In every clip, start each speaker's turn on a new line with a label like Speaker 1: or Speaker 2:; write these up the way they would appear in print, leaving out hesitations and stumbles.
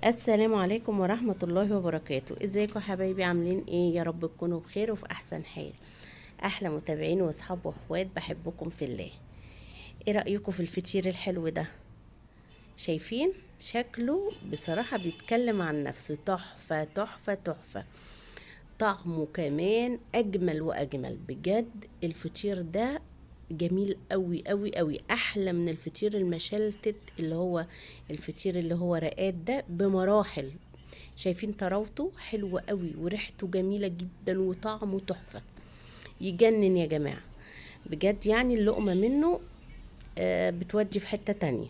Speaker 1: السلام عليكم ورحمة الله وبركاته. ازيكم حبايبي؟ عاملين ايه؟ يا رب تكونوا بخير وفي احسن حال. احلى متابعين واصحاب واخوات، بحبكم في الله. ايه رأيكم في الفطير الحلو ده؟ شايفين شكله؟ بصراحة بيتكلم عن نفسه، تحفة تحفة تحفة. طعمه كمان اجمل واجمل بجد. الفطير ده جميل قوي قوي قوي، احلى من الفطير المشلتت اللي هو الفطير اللي هو رقات ده بمراحل. شايفين طراوته حلوة قوي وريحته جميلة جدا وطعمه تحفة، يجنن يا جماعة بجد. يعني اللقمة منه بتودي في حتة تانية.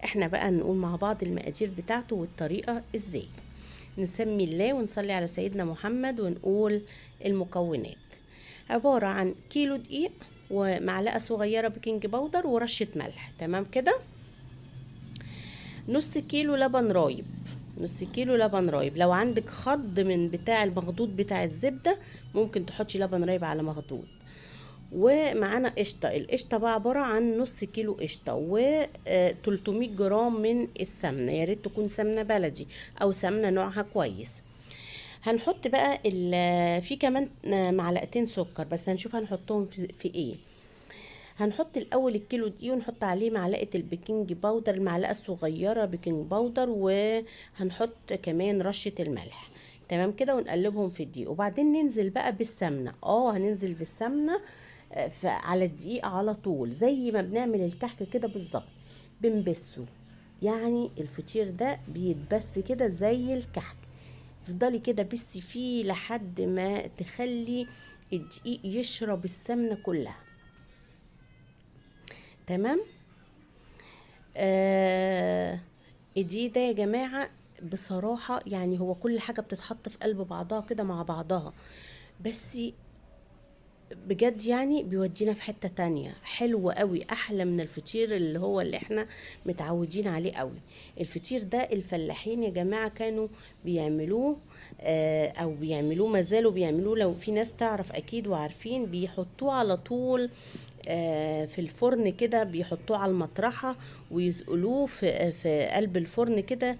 Speaker 1: احنا بقى نقول مع بعض المقادير بتاعته والطريقة ازاي. نسمي الله ونصلي على سيدنا محمد ونقول المكونات. عبارة عن كيلو دقيق ومعلقة صغيرة baking powder ورشة ملح، تمام كده. نص كيلو لبن رايب، نص كيلو لبن رايب. لو عندك خض من بتاع المخضوض بتاع الزبدة ممكن تحطي لبن رايب على مخضوض. ومعانا قشطة، القشطة بقى عبارة عن نص كيلو قشطة و 300 جرام من السمنة، يا ريت تكون سمنة بلدي أو سمنة نوعها كويس. هنحط بقى في كمان معلقتين سكر، بس هنشوف هنحطهم في ايه. هنحط الاول الكيلو دقيق ونحط عليه معلقه ال baking powder، المعلقة الصغيرة baking powder، وهنحط كمان رشه الملح، تمام كده، ونقلبهم في الدقيق. وبعدين ننزل بقى بالسمنه، هننزل بالسمنه على الدقيق على طول زي ما بنعمل الكحك كده بالظبط، بنبسه. يعني الفطير ده بيتبس كده زي الكحك، افضلي كده بسي فيه لحد ما تخلي الدقيق يشرب السمنة كلها، تمام. الدقيق ده يا جماعة بصراحة يعني هو كل حاجة بتتحط في قلب بعضها كده مع بعضها، بس بجد يعني بيودينا في حتة تانية حلو قوي، احلى من الفطير اللي هو اللي احنا متعودين عليه قوي. الفطير ده الفلاحين يا جماعة كانوا بيعملوه، او بيعملوه ما زالوا بيعملوه، لو في ناس تعرف اكيد وعارفين، بيحطوه على طول في الفرن كده، بيحطوه على المطرحة ويزقلوه في قلب الفرن كده،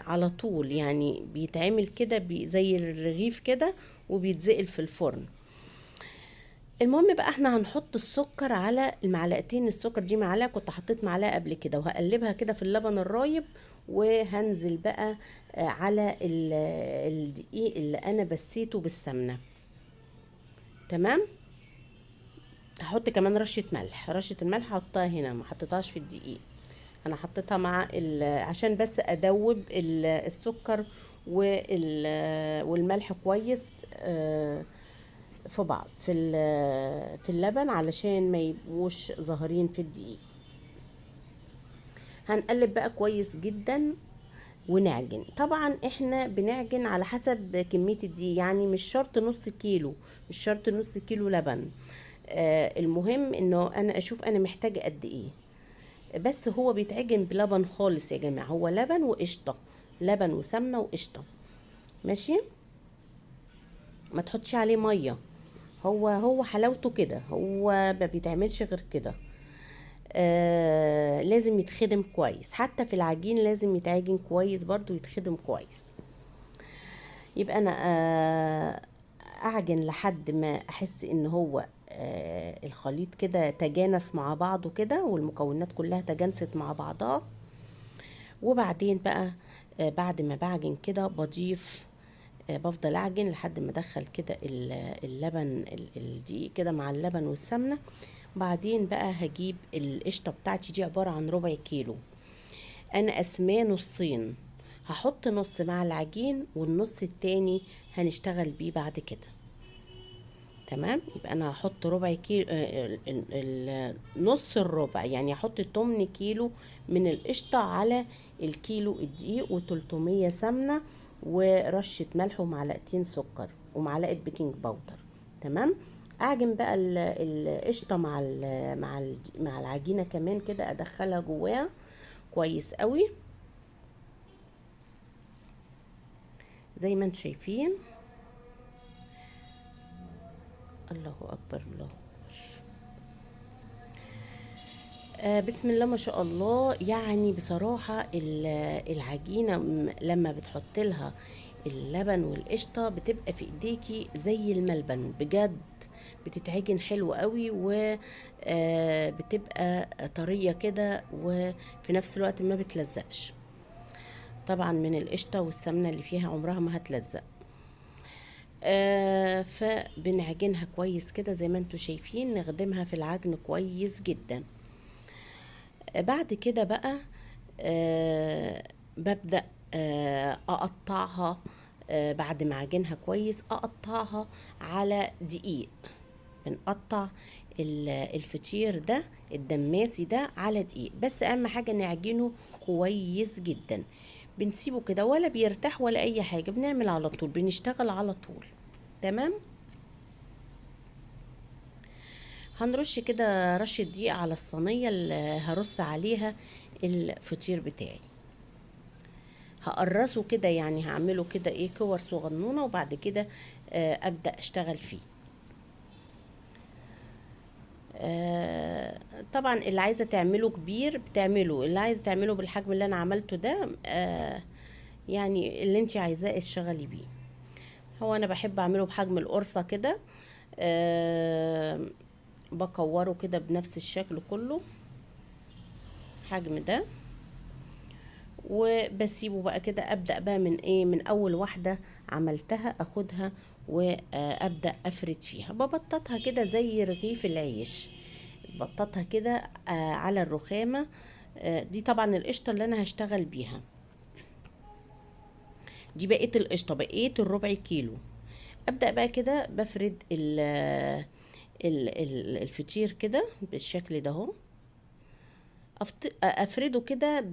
Speaker 1: على طول. يعني بيتعمل كده زي الرغيف كده وبيتزقل في الفرن. المهم بقى احنا هنحط السكر على المعلقتين، السكر دي معلقه، كنت حطيت معلقه قبل كده، وهقلبها كده في اللبن الرايب، وهنزل بقى على الدقيق اللي انا بسيته بالسمنه، تمام. هحط كمان رشه ملح، رشه الملح هحطها هنا، ما حطيتهاش في الدقيق، انا حطيتها مع عشان بس ادوب السكر والملح كويس في بعض في اللبن علشان ما يبقوش ظاهرين في الدقيق. هنقلب بقى كويس جدا ونعجن. طبعا احنا بنعجن على حسب كمية الدقيق، يعني مش شرط نص كيلو، مش شرط نص كيلو لبن. المهم انه انا اشوف انا محتاجة قد ايه، بس هو بيتعجن بلبن خالص يا جماعة، هو لبن وقشطة، لبن وسمنة وقشطة، ماشي. ما تحطش عليه مية، هو حلاوته كده، هو ما بيتعملش غير كده. لازم يتخدم كويس، حتى في العجين لازم يتعجن كويس برضو، يتخدم كويس. يبقى انا اعجن لحد ما احس ان هو الخليط كده تجانس مع بعضه كده، والمكونات كلها تجانست مع بعضها. وبعدين بقى بعد ما بعجن كده بضيف، بفضل اعجن لحد ما ادخل كده اللبن الدقيق كده مع اللبن والسمنه. بعدين بقى هجيب القشطه بتاعتي، دي عبارة عن ربع كيلو، انا قسماه نصين، هحط نص مع العجين والنص التاني هنشتغل بيه بعد كده، تمام. يبقى انا هحط ربع كيلو، نص الربع، يعني هحط 8 كيلو من القشطه على الكيلو الدقيق، و300 سمنه ورشة ملح ومعلقتين سكر ومعلقة baking powder، تمام. اعجن بقى القشطة مع العجينة كمان كده، ادخلها جواها كويس قوي زي ما انتم شايفين. الله اكبر الله اكبر. بسم الله ما شاء الله. يعني بصراحة العجينة لما بتحط لها اللبن والقشطة بتبقى في ايديكي زي الملبن بجد، بتتعجن حلو قوي و بتبقى طرية كده، وفي نفس الوقت ما بتلزقش. طبعا من القشطة والسمنة اللي فيها عمرها ما هتلزق. فبنعجنها كويس كده زي ما انتوا شايفين، نخدمها في العجن كويس جدا. بعد كده بقى ببدأ أقطعها. بعد ما عجنها كويس أقطعها على دقيق. بنقطع الفطير ده الدماسي ده على دقيق، بس أهم حاجة نعجنه كويس جدا. بنسيبه كده ولا بيرتاح ولا أي حاجة، بنعمل على طول، بنشتغل على طول. تمام. هنرش كده رشة دقيق على الصينية اللي هرص عليها الفطير بتاعي. هقرصه كده، يعني هعمله كده ايه، كور صغنونة، وبعد كده ابدأ اشتغل فيه. طبعا اللي عايزة تعمله كبير بتعمله، اللي عايزة تعمله بالحجم اللي انا عملته ده، يعني اللي انت عايزاه اشتغلي بيه. هو انا بحب اعمله بحجم القرصة كده، بكوره كده بنفس الشكل كله الحجم ده، وبسيبه بقى كده. ابدأ بقى من ايه، من اول واحدة عملتها اخدها وابدأ افرد فيها. ببططها كده زي رغيف العيش، ببططها كده على الرخامة. دي طبعا القشطة اللي انا هشتغل بيها، دي بقية القشطة، بقية الربع كيلو. ابدأ بقى كده بفرد الفطير كده بالشكل ده اهو. افرده كده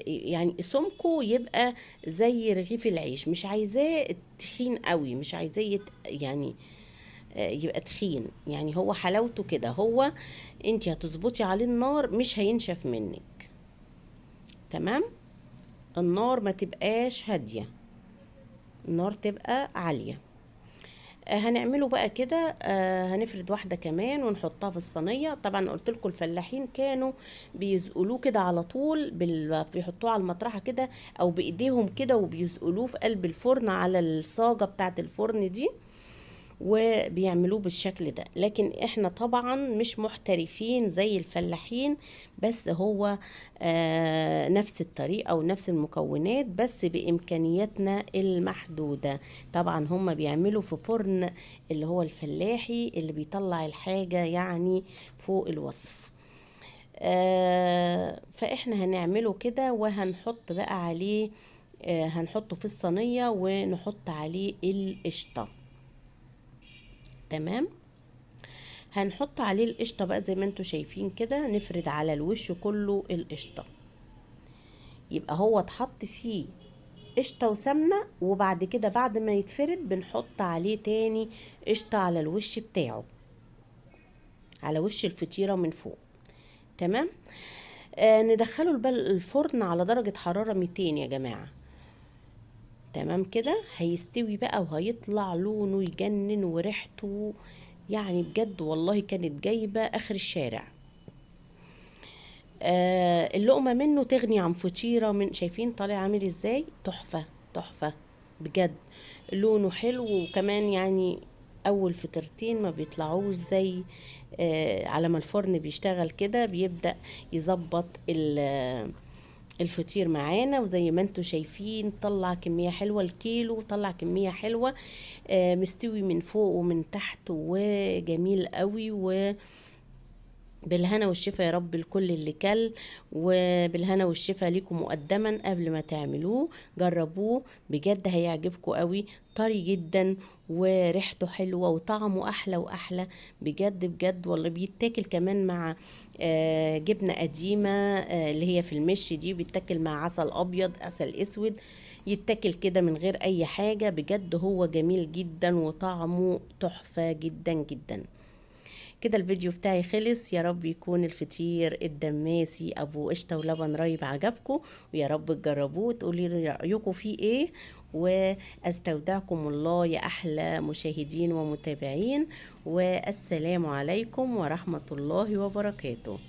Speaker 1: يعني سمكه يبقى زي رغيف العيش، مش عايزاه تخين قوي، مش عايزاه يبقى تخين، يعني هو حلاوته كده. هو انت هتظبطي عليه النار مش هينشف منك. تمام. النار ما تبقاش هادية، النار تبقى عالية. هنعمله بقى كده. هنفرد واحدة كمان ونحطها في الصينية. طبعا قلت لكم الفلاحين كانوا بيزقلوه كده على طول، بيحطوه على المطرحة كده او بايديهم كده، وبيزقلوه في قلب الفرن على الصاجة بتاعة الفرن دي، وبيعملوه بالشكل ده. لكن احنا طبعا مش محترفين زي الفلاحين، بس هو نفس الطريقة ونفس المكونات، بس بإمكانياتنا المحدودة. طبعا هم بيعملوا في فرن اللي هو الفلاحي اللي بيطلع الحاجة يعني فوق الوصف. فاحنا هنعمله كده، وهنحط بقى عليه، هنحطه في الصينية ونحط عليه القشطة. تمام. هنحط عليه القشطة بقى زي ما انتوا شايفين كده، نفرد على الوش كله القشطة. يبقى هو اتحط فيه قشطة وسمنة، وبعد كده بعد ما يتفرد بنحط عليه تاني قشطة على الوش بتاعه، على وش الفطيرة من فوق. تمام. ندخله الفرن على درجة حرارة 200 يا جماعة. تمام كده. هيستوي بقى وهيطلع لونه يجنن، وريحته يعني بجد والله كانت جايبة اخر الشارع. اللقمة منه تغني عن فطيرة من، شايفين طالع عامل ازاي؟ تحفة تحفة بجد، لونه حلو. وكمان يعني اول فطيرتين ما بيطلعوش زي على ما الفرن بيشتغل كده، بيبدأ يظبط الفطير معانا. وزي ما انتوا شايفين طلع كمية حلوة، الكيلو طلع كمية حلوة، مستوي من فوق ومن تحت وجميل قوي. و بالهنا والشفا يا رب لكل اللي كل، وبالهنا والشفا ليكم مقدما. قبل ما تعملوه جربوه بجد هيعجبكم قوي، طري جدا وريحته حلوة وطعمه احلى واحلى بجد بجد والله. بيتاكل كمان مع جبنة قديمة، اللي هي في المش دي، بيتاكل مع عسل ابيض عسل اسود، يتاكل كده من غير اي حاجة. بجد هو جميل جدا وطعمه تحفة جدا جدا. كده الفيديو بتاعي خلص. يا رب يكون الفطير الدماسي ابو قشطه ولبن رايب عجبكم، ويا رب تجربوه وتقولي لي رايكم فيه ايه. واستودعكم الله يا احلى مشاهدين ومتابعين، والسلام عليكم ورحمه الله وبركاته.